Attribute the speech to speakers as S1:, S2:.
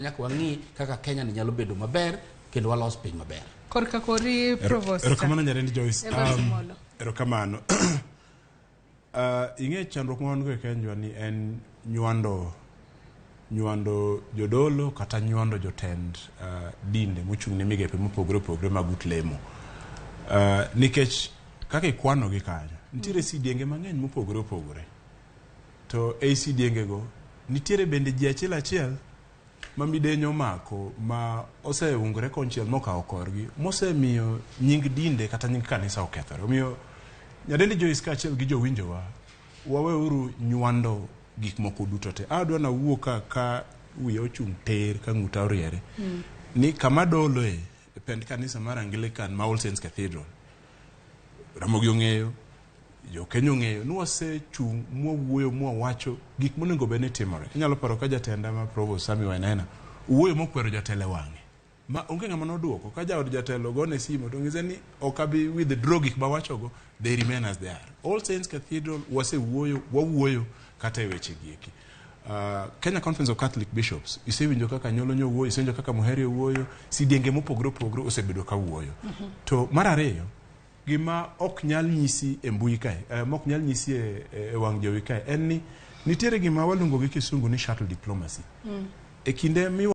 S1: Nyaka wang'i kaka Kenya ni nyalo bedo maber kendo walos piny maber.
S2: Korka kori Provost.
S3: Erokamano Nyarendi Joyce.
S2: Evans Omolo.
S3: Erokamano. Ing'e chandruok ma wan go e Kenya ni en nywando nywando jodolo kata nywando jotend dinde mochung' ne migepe mopogore opogore mag ut lemo. Nikech kaka ikwanogi kanyo, nitiere sidienge mang'eny mopogore opogore. To ei sidiengego nitiere bende ji achiel achiel ma midenyo omako ma oseungore konchiel mokawo korgi mosemiyo nying dinde kata nying kanisa okethore. Omiyo Nyadendi Joyce kaachiel gi jowinjowa, waweuru nywando gik moko duto te. Adwa nawuo ka ka wiya ochung' tir ka ng'uta oriere ni kama doloe e pend kanisa mar Anglican ma All Saints Cathedral, Ramogi ong'eyo, Jo Kenya ong'eyo ni wasechung' mwawuoyo mwawacho gik monego bed ni timore. Inyalo paro ka jatenda ma Provost Sammy Wainaina owuoyo mokwero jatelo e wang'e ma onge ng'ama noduoko. Ka jaod jatelo ogone simu to ng'ise ni ok abi withdraw gik mawachogo, they remain as they are. All Saints Cathedral wasewuoyo, wawuoyo kata e weche gi eki. Kenya Conference of Catholic Bishops isewinjo kaka Nyolo nyo wuoyo, isewinjo kaka Muheria wuoyo, sidienge mopogore opogore osebedo ka wuoyo. To mar ariyo, gima ok nyal nyisi e mbui kae, ma ok nyal nyisi e wang' jowi kae en ni nitiere gima waluongo gi kisungu ni shuttle diplomacy. E kinde mi